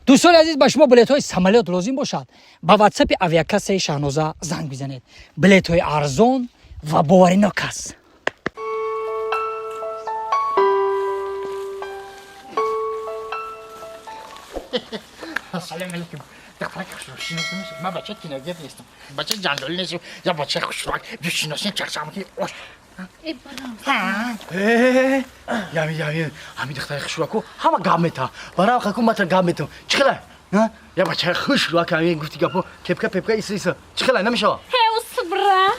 Дӯстони азиз, ба шумо билетҳои самолёт лозим бошад, ба ватсапи авиакассаи Шаҳноза занг бизанед. Билетҳои арзон ва боваринок аст. Салом алейкум. Духтарак хушрӯ шиносем. Ман бачаи киногир нестам. Бачаи ҷанҷолӣ нестам. Я бачаи хушрӯак. Бишиносем чақчақ ки ош. Э, барам. Ями ями ҳами духтари хушрӯаку ҳама гап мета. Барам хаку мата гап метам. Чӣ хела? Я бачаи хушрӯак ҳами гуфти гапо кепка пепка иса иса. Чӣ хела намешава? Ҳе, усбра.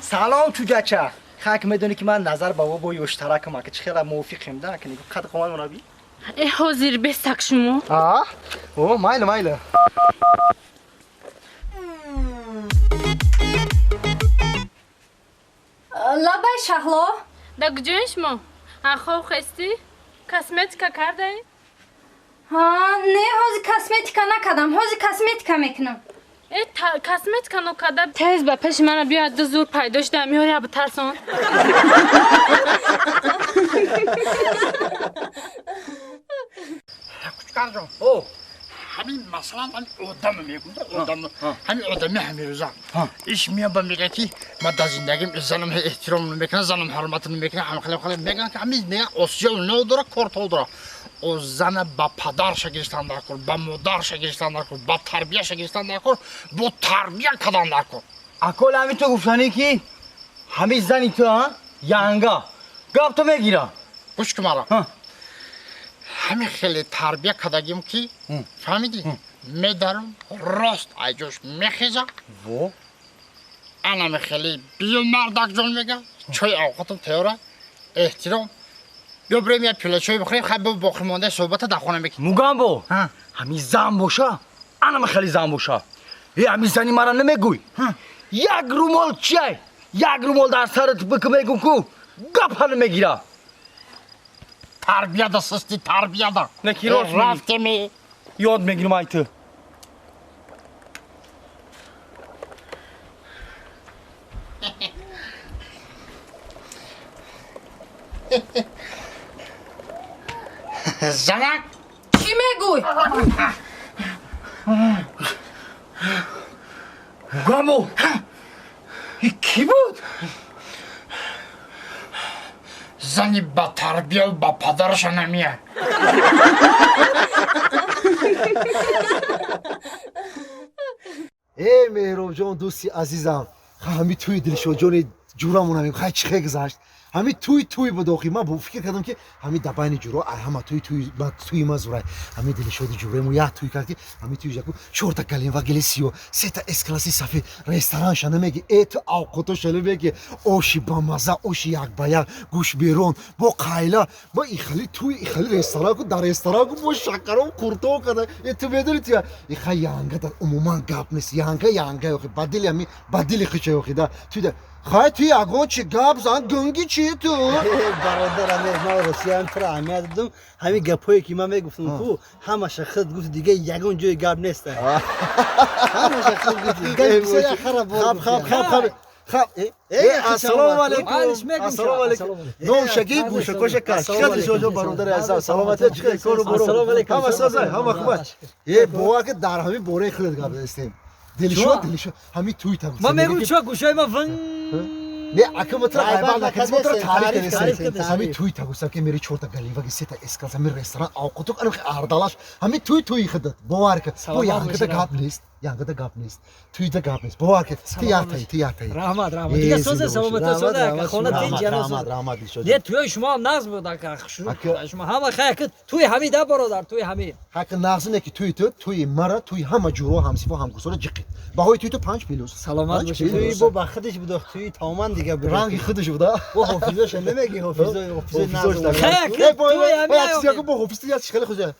Салом чуҷача. Хак медонӣ ки ман назар ба бо ёштаракам ака чӣ хела мувофиқем да ака қад қомат мурабби. Э, ҳозир бесак шумо. А? О, майли, майли. Лабай, Шаҳло. Да куҷои шумо? Хоб хестӣ? Косметика кардаӣ? Ҳа, не, ҳозир косметика накардам, ҳозир косметика мекунам. Э, косметика нокарда тез ба пеши мана биё, ду зур пайдо шуда меоря битарсон. Кучкарҷон. О, Ҳамин масалан ҳамин одам мегӯм, одам, ҳамин одами ҳамин рӯза. Иш мея ба мегӯяд ки ман дар зиндагим занам эҳтиром намекунад, занам ҳурмат намекунад, ҳам хеле хеле мегӯянд ки ҳамин мегӯянд осиё надора, кортол дора. О зана ба падарша гирифтан дар кор, ба модарша гирифтан дар кор, ба тарбияша гирифтан дар кор, бо тарбия кадан дар кор. Акол ҳами ту гуфтанӣ ки ҳами зани ту а янга гап ту мегира. Гӯш кун мара. Ҳамин хеле тарбия кардагим ки фаҳмидӣ, медарам рост айҷош мехеза. Во. Анами хеле биё мардакҷон мега, чой авқотам тайёра, эҳтиром. Биё бирем як пиёла чой бихӯрем, хай бо боқимондаи суҳбата дар хона мекунем. Мугамбо, ҳами зан боша, анама хеле зан боша. Э, ҳами зани мара намегӯй. Як румол чай, як румол дар сарат бикун мегӯм ку гапа намегира. Тарбияда систи, тарбияда. Не ки рост мегӣ. Рафтеми. Ёд мегирам ай ту. Занак. Чӣ мегӯй? Мугамбо, и кӣ буд? Зани ба тарбия ба падараша намеяд. Э, Меҳробҷон, дӯсти азизам, ҳами тӯи Дилшодҷони ҷурамонам хай чӣ хе гузашт. Ҳами тӯй тӯй буд охи. Ман фикр кардам ки ҳами дар байни ҷуро ай ҳама тӯй тӯй тӯи ма зурай. Ҳами Дилшоди ҷурамо як тӯй кард ки ҳами тӯй яку чорта галинва гели сиё, сета эс-класси сафед, ресторан шана меги, э ту авқото шана меги, оши бамаза, оши як ба як, гӯш берон, бо қайла, бо ихали тӯй, ихали ресторан ку дар ресторан ку бо шакаром қурто карда. Э, ту медони ту иха янга дар умуман гап нест. Янга янга охи, ба дили ҳами ба дили хича охи да. Ту да хай ту ягон чи гап зан, гунги чи ту? Бародар, ман росиям туро аҳамият додам. Ҳамин гапҳое ки ман мегуфтам ку ҳамаша худ гуфт, дига ягон ҷои гап нест. Ҳамаша худ гуфт. Хаб хаб хаб хаб хаб. Ассалому алайкум. Ассалому алайкум. Ном шаки гӯшакоша кас. Чӣ қадр шоҷо бародари азиз. Саломатӣ чӣ қадр кору бору. Ҳама созай, ҳама хуб аст. Э, бовар ки дар ҳамин бораи худат гап задастем. Дилшод, Дилшод, ҳамин тӯй та. Ман мегӯм чима гӯшаи ман вин. Не, ака мо тура ғайбат накардем, мо тура таъриф кардем. Ҳамин тӯй та гуфтам ки мери чорта галиваги сета эс-класс, ҳамин ресторан, авқоту ана ардалаш, ҳамин тӯй тӯи худат. Бовар ки, бо янгада гап нест, янгада гап нест, тӯйда гап нест. Бовар ки, ту яктаи, ту яктаи. Раҳмат, раҳмат. Дига соза, саломатӣ соза, ака хона тинч яна. Раҳмат, раҳмат, Дилшод. Не, тӯи шумо ҳам нағз буд, ака. Шумо ҳама хай ака тӯи ҳамид а бародар, тӯи ҳамид. Ҳака нағз не ки тӯи ту, тӯи мара, тӯи ҳама ҷуро, ҳамсифо, ҳамкурсоро ҷиқид. Баҳои тӯи ту 5 плюс. Саломат бошед. Тӯи бо ба худаш буд, тӯи тамоман дига буд. Ранги худаш буда. Бо ҳофизоша намеги, ҳофизо, ҳофизои нағз. Хай ака, тӯи ҳамид. Бо ҳофиз ту як хеле хуша.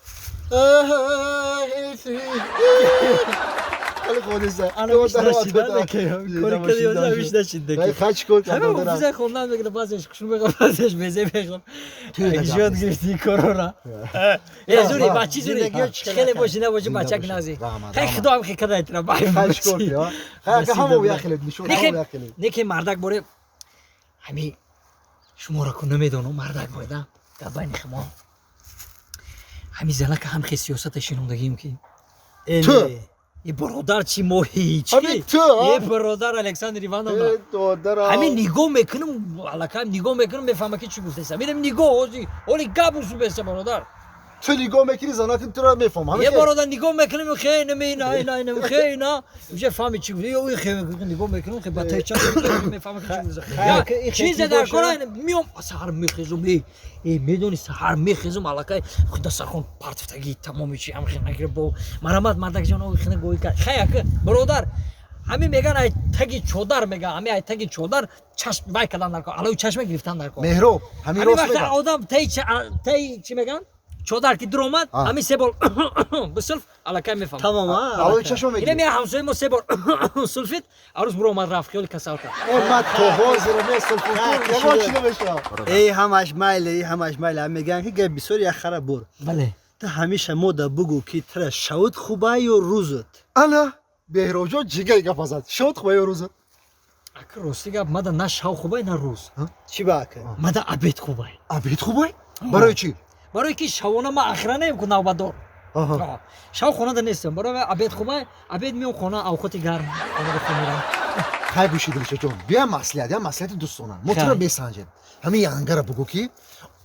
хеле хонеса. Ана кори кади ҳамиш нашида ки. Хай чикор Ҳама кардам? ҳофиза хондан мегирад, баъзеш хушм мехоҳад, баъзеш мезе мехоҳад. Ёд гирифти корора. Э, зури, бачи зури. Хеле боши набоши бачак нази. Хай худо ҳам хекада айтра. Хай чикор кардам? Хай ака ҳама як хеле нишон, ҳама як хеле. Неки мардак боре ҳами шуморо ку намедонам, мардак боре да дар байни химо. Ҳамин занака ҳам хе сиёсата шинондагием ки. Ту? Е бародар чи мо ҳеч. Ҳамин ту, а? Е бародар Александр Ивановна. Э, додарам. Ҳамин нигоҳ мекунам, аллакай нигоҳ мекунам, мефаҳмам ки чӣ гуфтеса. Медам нигоҳ ҳози, ҳоли гап усубеса бародар. Ту нигоҳ мекунӣ, занак туро мефаҳмам. Ҳамин Е хел? бародар нигоҳ мекунам, хе наме на на на хе на. Уже фаҳми чӣ гуфт. Ё хе нигоҳ мекунам, хе ба тай чашм мефаҳмам ки чӣ гуфт. Хай, ки ин Чизе хе дар ки кора боша. миём саҳар мехезум, э медони саҳар мехезум, аллакай худа сархон партфтагӣ тамоми чи ам хе нагир бо марамат мардак ҷон о хе гӯй кар. Хай ака бародар ҳамин меган ай таги чодар меган, ҳамин ай таги чодар чашм вай кадан дар кор, алои чашма гирифтан дар кор. Меҳроб, ҳамин ҳамин рост вақта мегӯяд. одам тай чӣ меган? Чодар ки дуромад, ҳамин се бор бисулф аллакай мефаҳмад. Тамом, а? Алои чашма Ина мегирӣ. ми ҳамсояи мо се бор сулфид, арӯз буромад рафт, хиёли касал кард. Э, ман то ҳозир месулфум. Ягон чӣ намешавам. Эй ҳамаш майле, эй ҳамаш майле. Ҳам мегӯянд ки гап бисёр як хара бур. Бале. Ту ҳамеша мода бугӯ ки тра шавд хуба ё рӯзат? Ана, Беҳробҷон ҷигари гап зад. Шод хуба ё рӯзат? Ака рости гап, мада на шав хубай, на рӯз. Чӣ ба ака? Мада обед хубай. Обед хубай? Барои чӣ? Барои ки шавона ман охранаем ку навбатдор. Шав хонада нестам. Барои обед хубай, обед миём хона, авқоти гарм, хонада хун мерам. Хай гӯши Дилшодҷон, бия маслиҳат, я маслиҳати дӯстона. Мо туро месанҷем. Ҳамин янгара бугӯ ки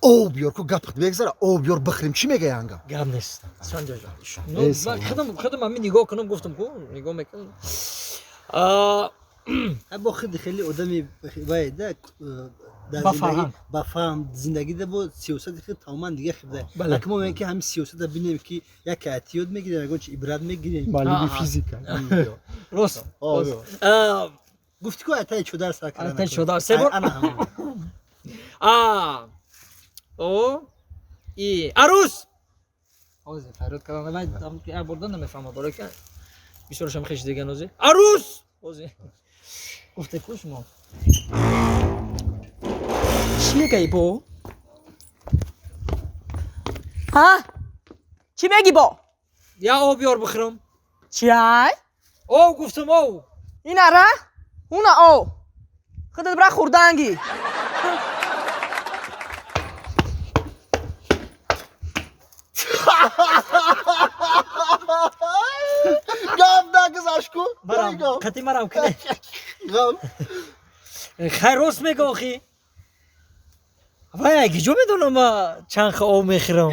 об биёр ку гапат бегзара, об биёр бихӯрем. Чӣ мега янга? Гап нест. Санҷаҷон. Эй, Ну, ман худам ҳамин нигоҳ кунам гуфтам ку, нигоҳ мекунам. Бо худи хеле одами вай да дар Ба зиндагӣ фарҳанг. ба фаҳм зиндагӣ да бо сиёсати худ тамоман дига хибда. Бале. Ака мо мегӯем ки ҳамин сиёсата бинем ки як эҳтиёт мегирем, ягон чи ибрат мегирем. Маълими физика. Рост. О, рост. Гуфти ку айтай чодар сар кардан. Айтай чодар. Се бор. Ай, ана ҳамон. А О И арӯз. Ҳозир фарёд кардам, вай як борда намефаҳмам, барои ки бисёрашам хеш диган ҳозир. Арӯз! Ҳозир. Гуфте ку шумо. Чӣ мегаи бо? Ҳа? Чӣ мегӣ бо? Я об биёр бихӯрам. Чиай? Об гуфтам об. Ин ара? Уна об. Худат бира хӯрдангӣ. Гап нагузашт ку. Марам, қати марам кине. Гап. Хай рост мега охи. Вай, ай киҷо медонам ма чанд ха об мехӯрам?